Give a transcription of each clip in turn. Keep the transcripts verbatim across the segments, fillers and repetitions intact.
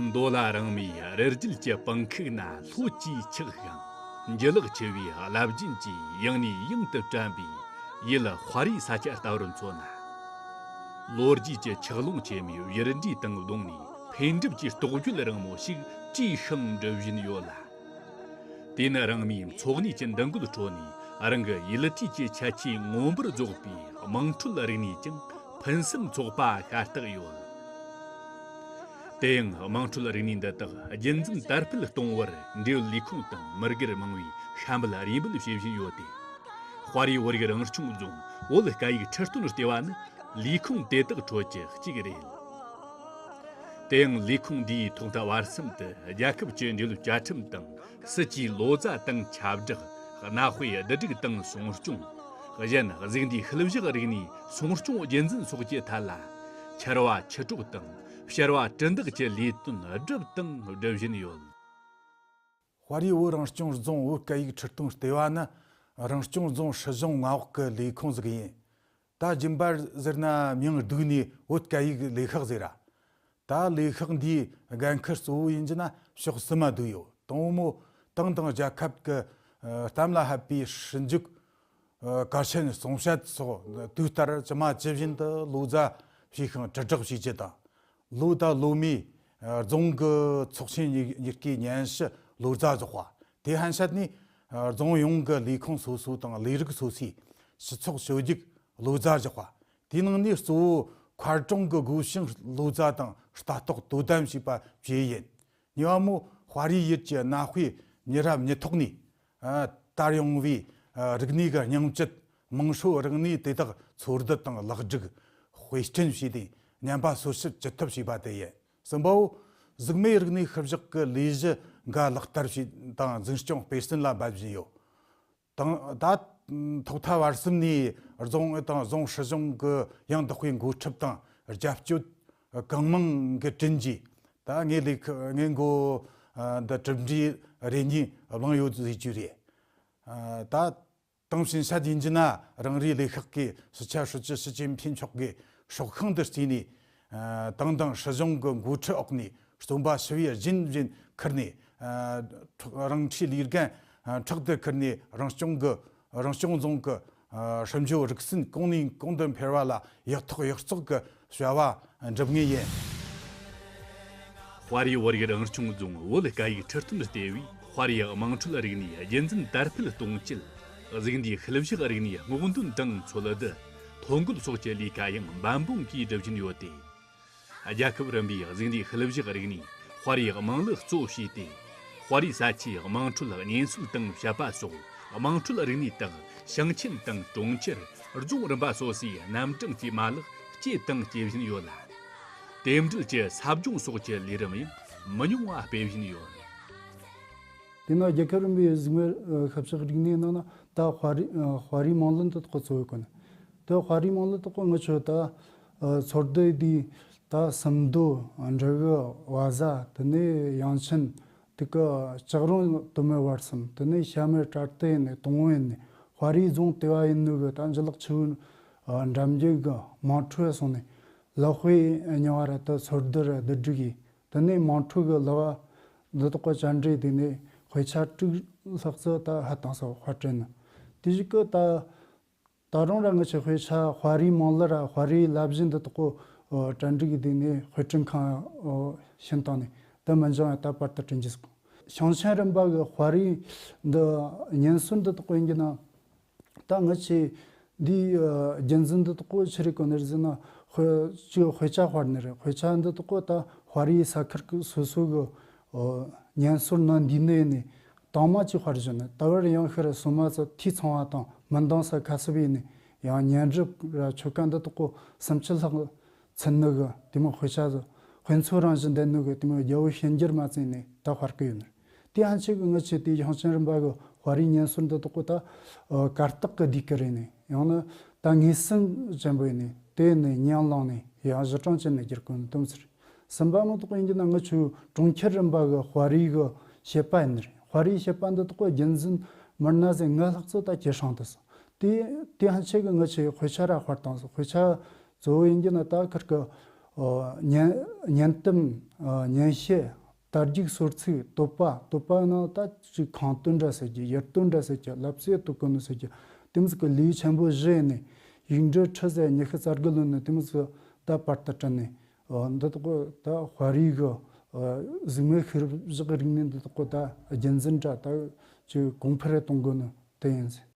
མདོ་ལ་རིང་མོའི་རི་རྒྱུད་ཀྱི་སྤང་ཁུག་ན་ལྷོད་ཀྱིས་ཆགས་ཤིང་། འགྱུ་ལག་ཆེ་བའི་རླབས་རྒྱུན་གྱིས་ཡང་ནས་ཡང་དུ་བཀྲམ་པའི་ཡུལ་དཔའ་རིས་ས་ཆ་ལྟ་བུར་མཚོན་ན། ལོ་རྒྱུས་ཀྱི་ཆུ་ཀླུང་ཆེན་མོའི་བཞུར་འདྲེས་དང་བསྡོངས་ནས་འཕེལ་འགྲིབ་ཀྱི་རྟོགས་བརྗོད་རིང་མོ་ཞིག་བྲིས་ཤིང་འབྲི་བཞིན་ཡོད་ལ། དེ་ནི་རང་མིའི་འཚོ་གནས་ཀྱི་འདུ་འགོད་ཁྲོད་ནས་རང་གི་ཡུལ་དུས་ཀྱི་ཁྱད་ཆོས་མངོན་པར་རྫོགས་པའི་དམངས་ཁྲོད་རིག་གནས་ཀྱང་ཕུན་སུམ་ཚོགས་པ་ཤ་སྟག་ཡོད། དེ་ཡང་དམངས་ཁྲོད་རིག་གནས་འདི་དག་རྒྱུན་འཛིན་དར་སྤེལ་གཏོང་བར་འབྲེལ་ཡོད་ལས་ཁུངས་དང་མི་སྒེར་མང་བོས་ཤ་འབུལ་རེ་འབུལ་བྱེད་བཞིན་ཡོད་དེ། དཔའ་རིས་བོད་རིགས་རང་སྐྱོང་རྫོང་བོད་སྐད་ཡིག་ཁྲིད་སྟོན་ལྟེ་བ་ནི་ལས་ཁུངས་དེ་དག་ཁྲོད་ཀྱི་གཅིག་རེད། དེ་ཡང་ལས་ཁུངས་འདིའི་ཐོག་མཐའ་བར་གསུམ་དུ་རྒྱལ་ཁབ་ཀྱི་འབྲེལ་ཡོད་བཅའ་ཁྲིམས་དང་སྲིད་ཇུས་ལོ་ཙཱ་དང་ཁྱབ་བསྒྲགས། གནའ་དཔེ་བསྡུ་སྒྲིག་དང་སྲུང་སྐྱོང་། གཞན་གཟུགས་འདས་ཤུལ་བཞག་རིག་གནས་སྲུང་སྐྱོང་རྒྱུན་འཛིན་སོགས་ཀྱི་ཐད་ལ། ཕྱར་བ་ཆུ་གྲོག་དང་ཕྱར་བ་གྲུ་འདེགས་ཀྱི་ལས་དོན་བསྒྲུབས་དང་སྒྲུབ་བཞིན་ཡོད། དཔའ་རིས་བོད་རང་སྐྱོང་རྫོང་བོད་སྐད་ཡིག་ཁྲིད་སྟོན་ལྟེ་བ་ནི་རང་སྐྱོང་རྫོང་སྲིད་གཞུང་མངའ་འོག་གི་ལས་ཁུངས་ཟིག་ཡིན། ད་རྒྱུན་པར་ཟེར་ན་མིང་བསྡུས་ནས་བོད་སྐད་ཡིག་ལས་ཤག་ཟེར་ར། ད་ལས་ཤག་འདིའི་འགན་ཁུར་གཙོ་བོ་ཡིན་རྒྱུ་ན་ཕྱོགས་གསུམ་མ་བསྡུས་ཡོད། དང་པོ་མོ་ཏང་དང་རྒྱལ་ཁབ་ཀྱི་ཨ་གཏམ་ལ་ཕབ་པའི་སྲིད་འཇུག་ཨ་གལ་ཆེན་གསུང་བཤད་སོགས་དུས་ལྟར་ཇི་མ་ཇི་བཞིན་དུ་ལོ་ཙཱ་བྱས་ཤིང་དྲིལ་བསྒྲགས་བྱེད་རྒྱུ་དང་། ལོ་དང་ལོ་མའི་ཨ་རྫོང་གི་ཚོགས་ཆེན་གཉིས་གཉིས་ཀའི་སྙན་ཞུ་ལོ་ཙཱ་རྫོགས་པ། དེ་ཧན་ཤད་ནས་ཨ་རྫོང་ཡོངས་ཀྱི་ལས་ཁུངས་སོ་སོ་དང་ལས་རིགས་སོ་སོའི་སྤྱི་ཚོགས་ཞབས་ཞུ་ལོ་ཙཱ་རྫོགས་པ། དེའི་ནང་ནས་གཙོ་བོ་མཁར་གྲོང་གི་སྒོ་བྱང་ལོ་ཙཱ་དང་ལྟ་རྟོག་དོ་དམ་བྱས་པ་བཅས་ཡིན། གཉིས་པ་མོ་དཔའ་རིས་ཡུལ་གྱི་གནའ་དཔེ་མྱུར་རབས་མྱུར་ཐོག་ནས་ཨ་དར་ཡོང་བའི་ཨ་རིག་གནས་ཀྱི་སྙིང་བཅུད་དམངས་སྲོལ་རིག་གནས་དེ་དག་འཚོལ་བསྡུ་དང་ལེགས་སྒྲིག་དཔེ་སྐྲུན་བྱས་ཏེ་ཉམས་པ་སོར་ཆུད་ཅི་ཐུབ་བྱས་པ་དེ་ཡིན། གསུམ་པའོ། གཟུགས་མེད་རིག་གནས་ཤུལ་བཞག་གི་ལས་གཞི་འགའ་ལག་བསྟར་བྱས་དང་འཛིན་སྐྱོང་སྤེལ་གསུམ་ལ་འབད་བཞིན་ཡོད། དང་ད་ཐོག་མཐའ་བར་གསུམ་ནས་རྫོང་ཨུད་དང་རྫོང་སྲིད་གཞུང་གི་ཡང་དག་པའི་འགོ་ཁྲིད་དང་རྒྱབ་སྐྱོར་གང་མང་གི་དྲིན་གྱིས་ད་ངའི་ལས་ཁུ་ངའི་འགོ་ཨ་འདི་གྲུབ་འབྲས་རེ་གཉིས་བླངས་ཡོད་ཟེར་རྒྱུ་རེད། ཨ་ད་དེང་ཕྱིན་ཆད་ཡིན་རྒྱུ་ན་རང་རེའི་ལས་ཤག་གིས་སྤྱི་ཁྱབ་ཧྲུའུ་ཅི་ཞི་ཅིན་ཕིང་མཆོག་གི་སྲོག་ཤིང་དུ་བརྩིས་ནས་ཨ་ཏང་དང་སྲིད་གཞུང་གི་འགོ་ཁྲིད་འོག་ནས་བརྩོན་པ་ཞི་བའི་རྒྱུན་བཞིན་ཁུར་ནས་ཨ་རང་འཁྲིའི་ལས་འགན་ཨ་མཁྲེགས་ཏུ་ཁུར་ནས་རང་སྐྱོང་གི་རང་སྐྱོང་རྫོང་གི་ཨ་ཧྲིན་ཇོ་རིག་གསུམ་གོང་ནས་གོང་དུ་འཕེལ་བ་ལ་ཡག་ཐོག་ཡག་བརྩེགས་ཀྱི་བྱ་བ་འགྲུབ་ངེས་ཡིན། དཔའ་རིས་བོད་རིགས་རང་སྐྱོང་རྫོང་བོད་སྐད་ཡིག་ཁྲིད་སྟོན་ལྟེ་བས་དཔའ་རིས་དམངས་ཁྲོད་རིག་གནས་རྒྱུན་འཛིན་དར་སྤེལ་གཏོང་ཆེད། གཟུགས་འདས་ཤུལ་བཞག་རིག་གནས་སྔོག་འདོན་དང་འཚོལ་བསྡུ། ཐོ་འགོད་སོགས་ཀྱི་ལས་ཀ་ཡང་འབད་འབུངས་ཀྱིས་སྒྲུབ་བཞིན་ཡོད་དེ། རྒྱལ་ཁབ་རིམ་པའི་གཟུགས་འདས་ཤུལ་བཞག་རིག་གནས་དཔའ་རིས་དམངས་གླུ་གཙོ་བྱས་ཏེ། དཔའ་རིས་ས་ཆའི་དམངས་ཁྲོད་བརྙན་སྲོལ་དང་བཤད་པ་སོགས་དམངས་ཁྲོད་རིག་གནས་དག་ཞིང་ཆེན་དང་གྲོང་ཁྱེར། རྫོང་རིམ་པ་སོ་སོའི་རྣམ་གྲངས་ཀྱི་མ་ལག་སྐྱེས་དང་སྐྱེ་བཞིན་ཡོད་ལ། རྟེན་འབྲེལ་གྱི་ཟབ་སྦྱོང་སོགས་ཀྱི་ལས་རིམ་ཡང་མི་ཉུང་བ་སྤེལ་བཞིན་ཡོད། དེ་ནི་རྒྱལ་ཁབ་རིམ་པའི་གཟུགས་མེད་ཤུལ་བཞག་རིག་གནས་ནང་ན་ད་དཔའ་རིས་དཔའ་རིས་དམངས་གླུ་འདི་དག་གཙོ་བོ་གོ་ནི། དེ་དཔའ་རིས་དམངས་གླུ་དག་གོ་ང་ཆོ་ད་འཚོལ་བསྡུ་དེ་ད་སུམ་མདོ། འབྲི་གུ། བ་ཟ། དེ་ནས་ཡང་ཆེན། དེ་གི་ལྕགས་རོང་དུ་མའི་བར་གསུམ། དེ་ནས་ཤ་མེད་བྲག་རྟ་ཡིན་ནས་དང་བོ་ཡིན་ནས་དཔའ་རིས་རྫོང་ལྟེ་བ་ཡིན་ནོ་གི་ད་འཇུ་ལག་ཆུ་བོའི་འགྲམ་རྒྱུད་གི་དམངས་ཁྲོད་སོང་ནས་ལག་དཔེ་རྙིང་བ་ར་ད་འཚོལ་བསྡུ་ར་བསྡུ་སྒྲིག་ཡིན། དེ་ནས་དམངས་ཁྲོད་ཀྱི་ལག་པ་འདི་དག་གི་བཅར་འདྲི་དེ་ནས་དཔེ་ཆ་དྲུག་ལྷག་ཙམ་ད་ཧ་ཏང་སོགས་དཔར་སྐྲུན་ནི། དེ་བཞིན་གི་ད་ད་རུང་ར་ང་ཆོས་དཔེ་ཆ་དཔའ་རིས་དམངས་གླུ་ར་དཔའ་རིས་བླ་བཞེད་འདི་དག་གི་གྲ་སྒྲིག་གི་དེ་ནས་དཔེ་སྐྲུན་ཁང་ཕྱིན་བཏང་ནས་ད་མི་འགྱང་ཡང་ད་པར་དུ་བསྐྲུན་གྱི་ཟིག་ཞིང་ཆེན་རིམ་པ་གི་དཔའ་རིས་འདི་བརྙན་སྲོལ་འདི་དག་ཡིན་གྱི་ན། ད་ང་ཆོས་འདིའི་ཨ་རྒྱུན་འཛིན་འདི་དག་གོ་ཆི་རེད་གོ་ནི་རེད་ཟེར་ན། དཔེ་ཅིག་དཔེ་ཆ་དཔར་ནི་རེད། དཔེ་ཆ་འདི་དག་གོ་ད་དཔའ་རིས་ས་ཁུལ་གི་སོ་སོ་གི་ཨ་བརྙན་སྲོལ་ནང་འདུས་ནི་ཡིན་ནི་དང་མ་ཅིག་དཔར་བཞིན་ནི། ད་བར་ཡང་ཤི་ར་སོ་མ་ཚོ་འཐུས་ཚང་བ་དང་མི་འདང་ས་ཁ་གསབ་ཡིན་ནི། ཡང་བརྙན་རིས་ར་ཆོ་ག་འདི་དག་གོ་སུམ་ཅུ་ལྷག་ཚུད་ནི་གི་དེ་མོ་དཔེ་ཆ་ཟིག་དཔེ་མཚོན་རང་བཞིན་ལྡན་ནི་གི་དེ་མོ་རྒྱལ་པོ་ཤན་འགྱུར་མ་བཙལ་ནས་ད་དཔར་གི་ཡོད་ནི། དེ་ཡང་ཆེ་གི་ང་ཆོས་དེ་ཞིང་ཆེན་རིམ་པ་གི་དཔའ་རིས་བརྙན་སྲོལ་འདི་དག་གོ་ད་ཨ་གར་སྟེགས་གི་སྡེ་ཁུལ་རེད་ནི། ཡང་ན་ད་ངེས་སེམས་ཅན་པོ་ཡིན་ནི། དེ་ནི་ཉན་བླངས་ནས་ཡང་གཞི་གྲངས་ཅན་ནི་བསྒྱུར་གོ་ནི་དུམ་ཚིར། གསུམ་པ་མོ་དག་ཡིན་གྱི་ན་ང་ཆོའི་གྲོང་ཁྱེར་རིམ་པ་གི་དཔའ་རིས་གི་བཤད་པ་ཡིན་ནི་རེད། དཔའ་རིས་བཤད་པ་འདི་དག་གོ་རྒྱུན་འཛིན་མི་སྣ་ཟིག་ང་ལྷག་ཙོ་ད་ཇེ་ཧྲང་དུ་སོང་། དེ་དེ་ཡང་ཆེ་གི་ང་ཆོས་དཔེ་ཆ་ར་དཔར་བཏང་སོང་། དཔེ་ཆ་གཙོ་བོ་ཡིན་གྱི་ན་ད་ཁིར་གི་ཨོ་སྙན་སྙན་གཏམ། ཨོ་སྙན་བཤད། དར་རྒྱུག་སོར་ཚུགས་བསྟོད་པ། བསྟོད་པ་ནང་ད་ཅིག་ཁང་བསྟོད་འདྲ་ཟེར་རྒྱུ། ཡར་བསྟོད་འདྲ་ཟེར་རྒྱུ། ལབ་ཙེ་བསྟོད་གོ་ནོ་ཟེར་རྒྱུ། དེ་མོ་ཟིག་གི་ལེའུ་ཆེན་པོ་བཞི་ནས། ཡིག་འབྲུ་ཁྲི་ཟེར་ཉི་ཤུ་རྩ་དགུ་ལོན་ནས་དེ་མོ་ཟིག་ད་པར་དུ་བྲིས་ནས། འོ་འདི་དག་གོ་ད་དཔའ་རིས་གི་གཟུགས་མེད་ཤུལ་བཞག་གི་རིག་གནས་འདི་དག་གོ་ད་རྒྱུན་འཛིན་འདྲ་ད་ཅིག་གོང་འཕེལ་རེ་གཏོང་དགོས་ནི་དེ་ཡིན་ཟེར།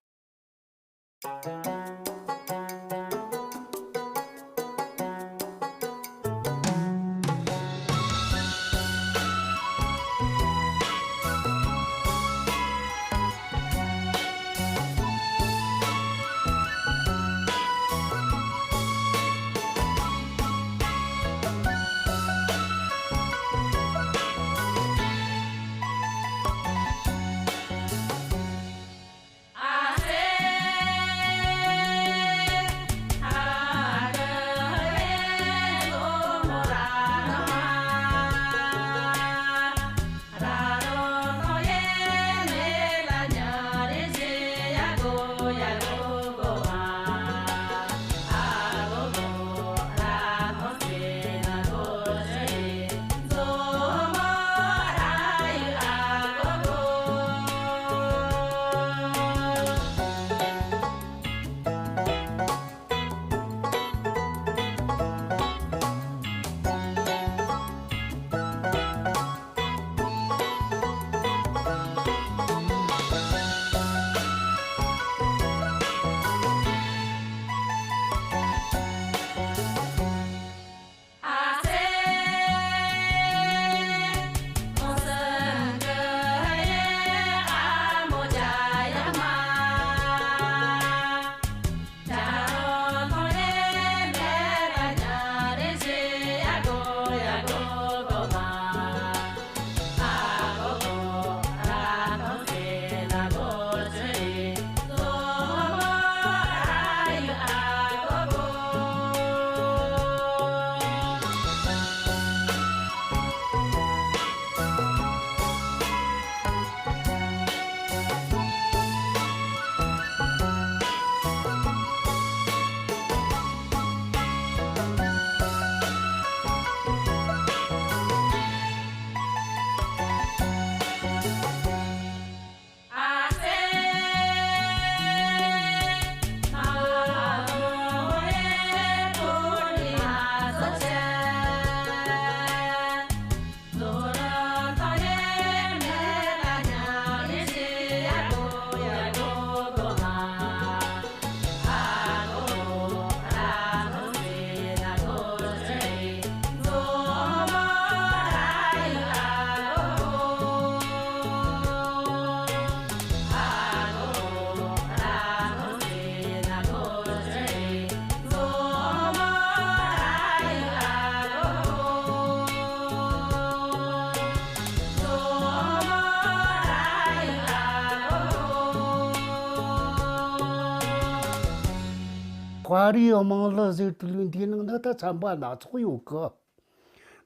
དཔའ་རིས་དམངས་གླུ་ཟེར་དུས་ལུས་འདིའི་ནང་ན་ད་ཚན་པ་སྣ་ཚོགས་ཡོད་གི།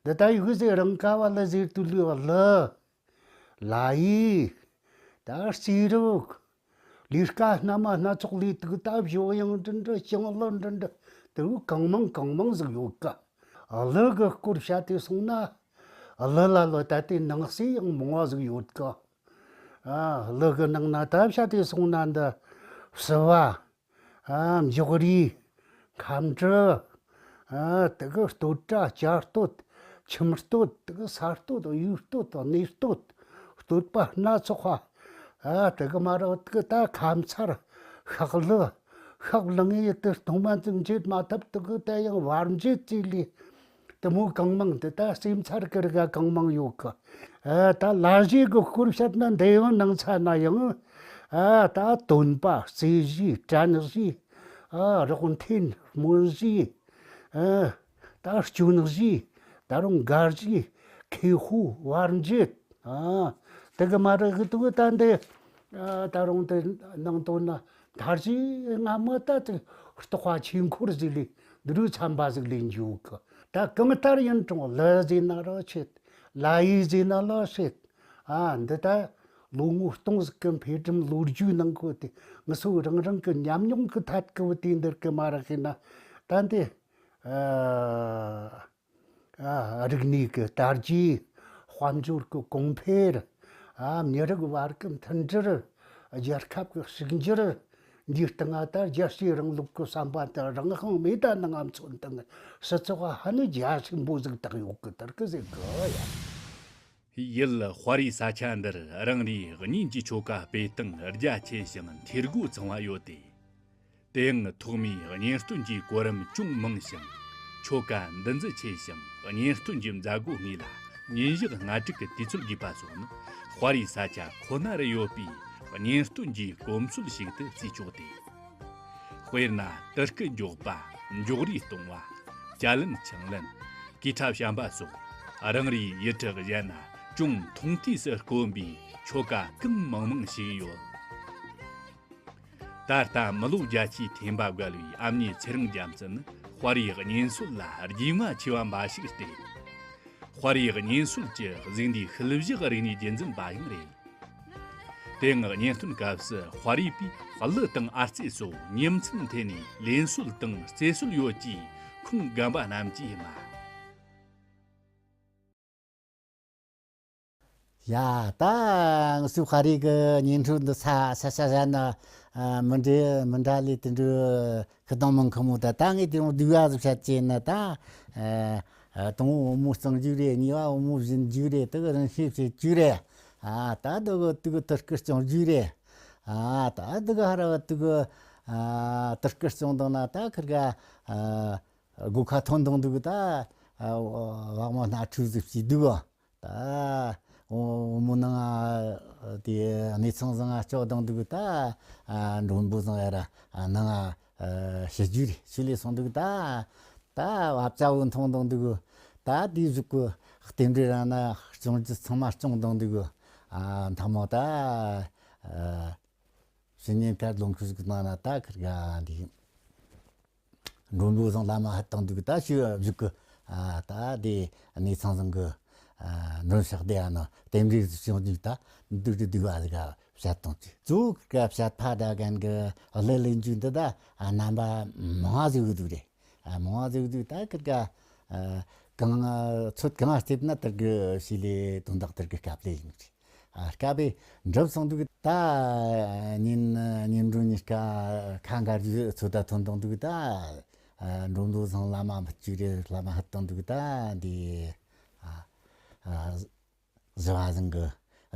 འདི་ད་ཡུག་ཟེར་རང་ཀ་བ་གླུ་ཟེར་དུས་ལུས་གླུ། ལ་ཡིག་ད་རྩིས་རིག་ལས་ཀ་སྣ་མ་སྣ་ཚོགས་ལས་དུས་ད་བཞོ་དབྱངས་འདྲ་འདྲ། ཞིང་གླུ་འདྲ་འདྲ། དུ་གང་མང་གང་མང་ཟིག་ཡོད་ཀ། གླུ་གི་སྐོར་བཤད་དེ་སོང་ན། གླུ་ལ་ལོ་ད་ལྟའི་ནང་གསེས་ཡང་མང་བ་ཟིག་ཡོད་ཀ། ཨ། གླུ་གི་ནང་ན་ད་བཤད་དེ་སོང་ན་འདི་བསུ་བ། ཨ། མགྱོགས་རིས། ཁམས་འདྲི། ཨ། དེ་གི་བསྟོད་གྲྭ། བཅའ་བསྟོད། ཁྱིམ་བསྟོད། དེ་གི་ས་བསྟོད། ཡུལ་བསྟོད། གནས་བསྟོད། བསྟོད་པ་སྣ་ཚོགས་པ། ཨ། དེ་གི་མ་ར་དེ་གི་ད་ཁ་མཚར་ཤག་གླུ། ཤག་གླུ་ངས་དེ་སྟོང་མ་ཙིག་འབྱེད་མ་ཐུབ། དེ་གི་ད་ཡང་བར་འབྱེད་ཅིག་ལས། དེ་མོ་གང་མང་དེ་ད་སེམས་ཚར་གི་རིགས་གང་མང་ཡོད་གི། ཨ། ད་ལ་གཞས་གི་སྐོར་བཤད་ན་འདི་ཡང་ནང་ཚན་ན་ཡང་། ཨ། ད་སྟོན་པ། རྩེད་གཞས། དྲན་གཞས། ཨ། རོགས་འཐེན། སྨོན་གཞས། ཨ། ད་སྐྱོན་གཞས། ད་རུང་དགའ་གཞས། ཁེ་ཧུ། བར་འབྱེད། ཨ། དེ་གི་མ་ར་གི་དུ་ད་འདི། ཨ། ད་རུང་དེ་ནང་དོན་ན་མཐར་གཞས་སྔ་མོ་ད་དེ་རྟོགས་པ་ཆོས་འཁོར་ཟིག་ལས། འདི་རུ་ཚན་པ་ཟིག་ལས་འཇུག་གི། ད་གང་ལྟར་ཡིན་རུང་གླུ་ཟེར་ན་ར་བཤད། ལ་ཡིག་ཟེར་ན་ལ་བཤད། ཨ། འདི་ད་ལོ་ངོ་སྟོང་ཟིག་གི་འཕེལ་རིམ་ལོ་རྒྱུས་ནང་གི་དེ་ང་ཚོ་རང་རང་གི་ཉམས་མྱོང་གི་ཐད་གི་བུ་དེ་འདིར་གི་མ་ར་ཤེ་ན། ད་འདི། ཨ། ཨ། རིག་གནས་ཀྱི་དར་རྒྱས། དཔལ་འབྱོར་གྱི་གོང་འཕེལ། ཨ། མི་རིགས་བར་གྱི་མཐུན་སྒྲིལ། རྒྱལ་ཁབ་ཀྱི་གཅིག་གྱུར། འདིའི་སྟེང་ང་ད་རྒྱལ་གཅེས་རིང་ལུགས་ཀྱི་བསམ་པ་དེ་རང་དབང་མེད་ད་ནང་ང་མཚོན་དང་སྤྱི་ཚོགས་ཧ་ནི་རྒྱ་ཆེན་པོ་ཟིག་བཏགས་ཡོད་གི། དེར་གི་ཟེར་གི་ཡ། ཡུལ་དཔའ་རིས་ས་ཆ་འདིར་རང་རེའི་གཉེན་གྱི་ཆོ་ག་སྤེལ་སྟངས་རྒྱ་ཆེ་ཞིང་འཐུས་སྒོ་ཚང་བ་ཡོད་དེ། དེ་ཡང་ཐོག་མའི་གཉེན་སྟོན་གྱི་གོ་རིམ་ཅུང་མང་ཞིང་། ཆོ་ག་འདུ་འཛི་ཆེ་ཞིང་གཉེན་སྟོན་གྱི་མཛད་སྒོ་དངོས་ལ་ཉིན་ཞག་ལྔ་དྲུག་གི་དུས་ཚོད་དགོས་པ་སོགས་ནི་དཔའ་རིས་ས་ཆ་ཁོ་ན་རུ་ཡོད་པའི་གཉེན་སྟོན་གྱི་གོམས་སྲོལ་ཞིག་ཏུ་བརྩིས་ཆོག་སྟེ། དཔེར་ན་དུར་སྐུད་འཇོག་པ། འཇོག་རིས་གཏོང་བ། ཅ་ལན་ཆང་ལན། གོས་ཁྲ་བཤམས་པ་སོགས་རང་རེའི་ཡུལ་གྲུ་གཞན་ན་ཅུང་ཐུང་ཐུས་སུ་དཀོན་པའི་ཆོ་ག་གང་མང་མང་ཞིག་ཡོད། ད་ལྟ་མི་ལོ་བརྒྱད་ཅུའི་ཐེམ་པ་བརྒལ་བའི་ཨ་མྱེས་ཚེ་རིང་རྒྱལ་མཚན་ནི་དཔའ་རིས་གཉེན་སྲོལ་ལ་རྒྱུས་མངའ་ཆེ་བ་འབའ་ཞིག་སྟེ། དཔའ་རིས་གཉེན་སྲོལ་གྱི་གཟུགས་འདས་ཤུལ་བཞག་རིག་གནས་རྒྱུན་འཛིན་པ་ཡང་རེད། དེའང་གཉེན་སྟོན་སྐབས་སུ་དཔའ་རིས་པས་གླུ་དང་ཨར་རྩེ་སོགས་ཉིན་མཚན་མཐུད་ནས་ལེན་སྲོལ་དང་རྩེ་སྲོལ་ཡོད་ཅེས་ཁུངས་རྒན་པ་རྣམས་ཀྱིས་སྨྲ། ཡ། ད་ང་ཚོའི་དཔའ་རིས་ཀྱི་གཉེན་སྲོལ་འདི་ས་ས་ས་ས་ན་ཨ་མི་འདྲ་མི་འདྲ་ལས་དེ་འདྲའི་ཁི་དང་མང་ཁི་མོ། ད་ད་ངས་དེ་རིང་སྡུག་པ་ཟིག་བཤད་ཀྱི་ན། ད་ཨ་ཨ་དང་པོ་བུ་མོ་གཙང་རྒྱུག་རེད། གཉིས་པ་བུ་མོ་བཞིན་རྒྱུག་རེད། དེ་གི་རིན་ཤེས་བྱེད་རྒྱུག་རེད། ཨ་ད་དེ་གི་དེ་གི་དུར་སྐུད་རྐྱང་རྒྱུག་རེད། ཨ་ད་དེ་གི་ཧ་ར་བ་དེ་གི་ཨ་དུར་སྐུད་རྐྱང་དང་ན། ད་ཁིར་ག་ཨ་སྒོ་ཁ་ཐོན་དང་འདུག། ད་ཨ་བག་མ་སྣ་ཁྲུག་ཟིག་བྱས་འདུག། ད་བུ་མོ་ནང་ང་དེ་གནས་ཚང་བཟང་ང་སྐྱོག་དང་འདུག། ད་ཨ་མགྲོན་པོ་བཟང་ཡ་ར་ནང་ང་ཨ་ཞི་རྒྱུ་རེད། ཞི་ལས་སོང་འདུག། ད་ད་བབ་ཅ་བོ་མཐོང་དང་འདུག། ད་དེའི་གཟུགས་ཀྱི་རྟེན་འབྲེལ་རང་ན་སྐྱོང་རྒྱུ་ཚང་མ་སྐྱོང་དང་འདུག། ཨ་མཐའ་མ་ད་ཨ་ཕྱི་ཉིན་ཀར་ལོངས་སྐུ་ཟིག་ནང་ན་ད་ཁིར་ག་འདི། མགྲོན་པོ་བཟང་བླ་མ་ཧད་བཏང་འདུག། ད་ཞུ་བཞུགས་གི། ཨ་ད་དེ་གནས་ཚང་བཟང་གི་ཨ་མགྲོན་ཕྱག་དེ་ཨ་ནི་རྟེན་འབྲེལ་བྱུང་འདུག། ད་འདུག་འདུག་འདུག་བ་ཟིག་ག་བཤད་བཏང་ཅིག། གཙོ་བོ་གི་བཤད་ཕ་ད་གན་གི་གླུ་ལེན་རྒྱུ་འདི་ད་ཨ་རྣམ་པ་མང་བ་ཟིག་འདུག་རེད། ཨ་མང་བ་ཟིག་འདུག། ད་ཁིར་ག་ཨ་གང་ཚོད་གང་བལྟས་ན་དེར་གི་ཞི་ལས་དོན་དག་དེར་གི་སྐབས་ལས་ཡིན་རེད། ཨ་སྐབས་འགྲུབ་སོང་འདུག། ད་ཉིན་ཉིན་འགྲོ་གཉིས་ཀ་ཁ་འགའ་རྒྱུ་ཚོད་ད་ཐོན་དང་འདུག། ད་ཨ་མགྲོན་པོ་བཟང་བླ་མ་མི་གཅིག་རེད། བླ་མ་ཧད་དང་འདུག། ད་འདི་ཨ་ཨ་བཟི་བ་བཟང་གི་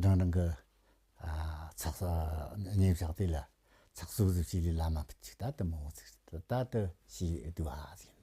རང་རང་གི་ཨ་ཚགས་ཉིན་ཞག་དེ་ལ་ཚགས་སུ་བཟི་བྱས་ལས་བླ་མ་མི་གཅིག། ད་དེ་མོ་ཚིག་ད་དེ་ཞིག་འདུག་ཨ་ཟིན་རེད།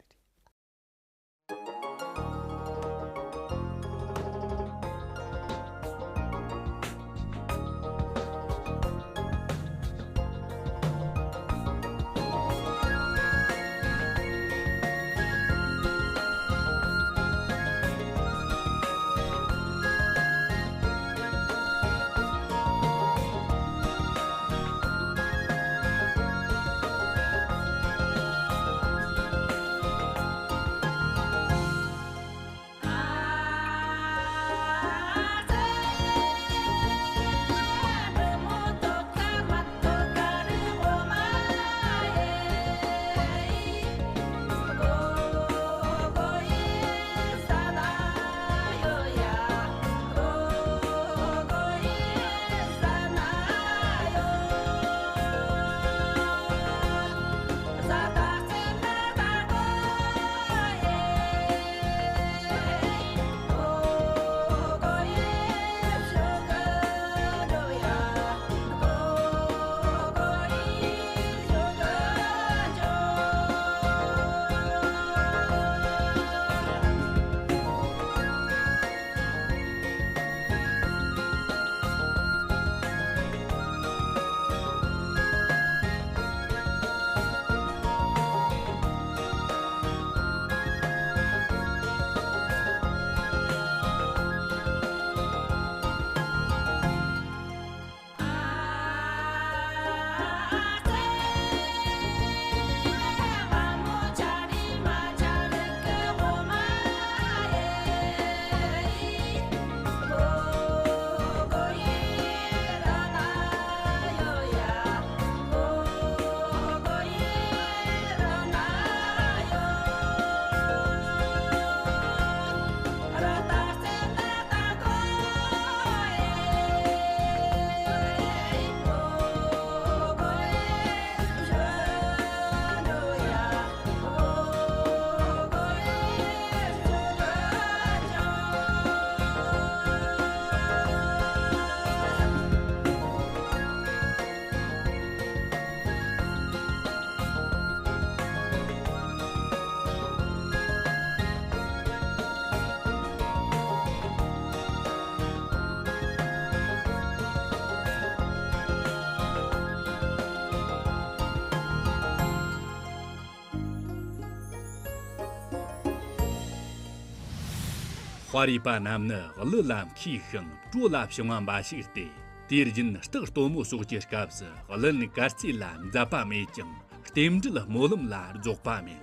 དཔའ་རིས་པ་རྣམས་ནི་གླུ་ལ་མཁས་ཤིང་བྲོ་ལ་བྱུང་བ་འབའ་ཞིག་སྟེ། དུས་རྒྱུན་སྟག་སྟོན་མོ་སོགས་ཀྱི་སྐབས་སུ་གླུ་ནི་གར་རྩེད་ལ་འཛད་པ་མེད་ཀྱང་རྟེན་འབྲེལ་སྨོན་ལམ་ལ་རྫོགས་པ་མེད།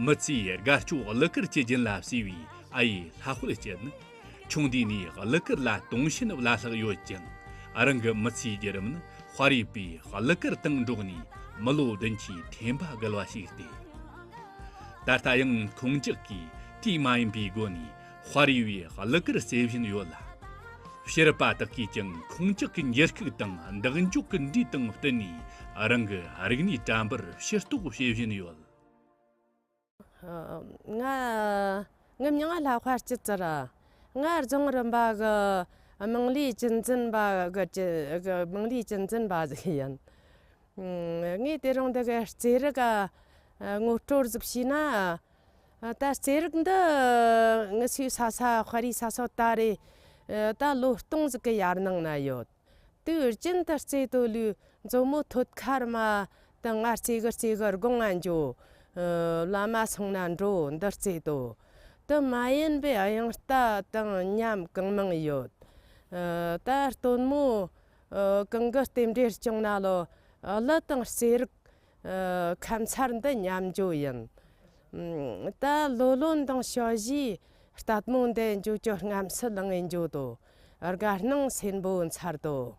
མི་ཚེའི་དགའ་སྐྱོ་གླུ་གར་གྱི་རྒྱུན་ལ་བསྲེས་པའི་ཨ་ཡེ་ལྷ་དཔལ་སྐྱིད་ནི། ཆུང་དུས་ནས་གླུ་གར་ལ་དུང་ཞེན་བླ་ལྷག་ཡོད་ཅིང་། རང་གི་མི་ཚེའི་བརྒྱུད་རིམ་ནི་དཔའ་རིས་པའི་གླུ་གར་དང་འགྲོགས་ནས་མི་ལོ་བདུན་ཅུའི་ཐེམ་པ་བརྒལ་བ་ཞིག་སྟེ། ད་ལྟ་ཡང་ཁོང་ཅག་གིས་དུས་མ་ཡིན་པའི་སྒོ་ནས་དཔའ་རིས་པའི་གླུ་གར་རྩེ་བཞིན་ཡོད་ལ། ཕྱི་རབས་པ་དག་གིས་ཀྱང་ཁོང་ཅག་གི་འགྱུར་ཁུག་དང་འདེགས་འཇོག་གི་འགྲོས་དང་བསྟུན་ནས་རང་གི་རིག་གནས་དྲན་པར་ཕྱིར་རྟོག་བྱེད་བཞིན་ཡོད། ང་། ངའི་མིང་ལྷ་དཔལ་སྐྱིད་ཟེར། ང་རྫོང་རིམ་པ་གི་དམངས་ལས་རྒྱུན་འཛིན་པ་གི་གི་དམངས་ལས་རྒྱུན་འཛིན་པ་ཟིག་ཡིན། ངས་དེ་རིང་འདི་གའི་རྩེད་རིགས་ངོ་སྤྲོད་ཟིག་བྱས་ན། ད་རྩེད་རིགས་འདི་ངེད་ཚོའི་ས་ས་དཔའ་རིས་ས་སོ་ད་རེ། ད་ལོ་སྟོང་ཟིག་གི་ཡར་ནང་ན་ཡོད། དུས་རྒྱུན་དུ་རྩེད་དོ་ལུས་མཛོ་མོ་ཐོད་ཁར་མ་དང་ང་རྩེ་གི་རྩེ་གི་དགོང་ང་འགྱོ། བླ་མ་སོང་ན་འགྲོ་འདི་རྩེད་དོ། དུ་མ་ཡིན་པའི་དབྱངས་རྟ་དང་ཉམས་གང་མང་ཡོད། ད་སྟོན་མོ་གང་གི་རྟེན་འབྲེལ་སྐྱོང་ན་ལོ་གླུ་དང་རྩེད་རིགས་ཁ་མཚར་འདི་ཉམས་འགྱོ་ཡིན། ད་ལོ་ལོན་དང་ཞོ་བཞིའི་རྟད་མོ་འདི་འགྱོ་ཅོ་རྔམ་སུ་ལངས་ཨེ་འགྱོ་དོ། དགའ་སྣང་སེན་པོ་མཚར་དོ།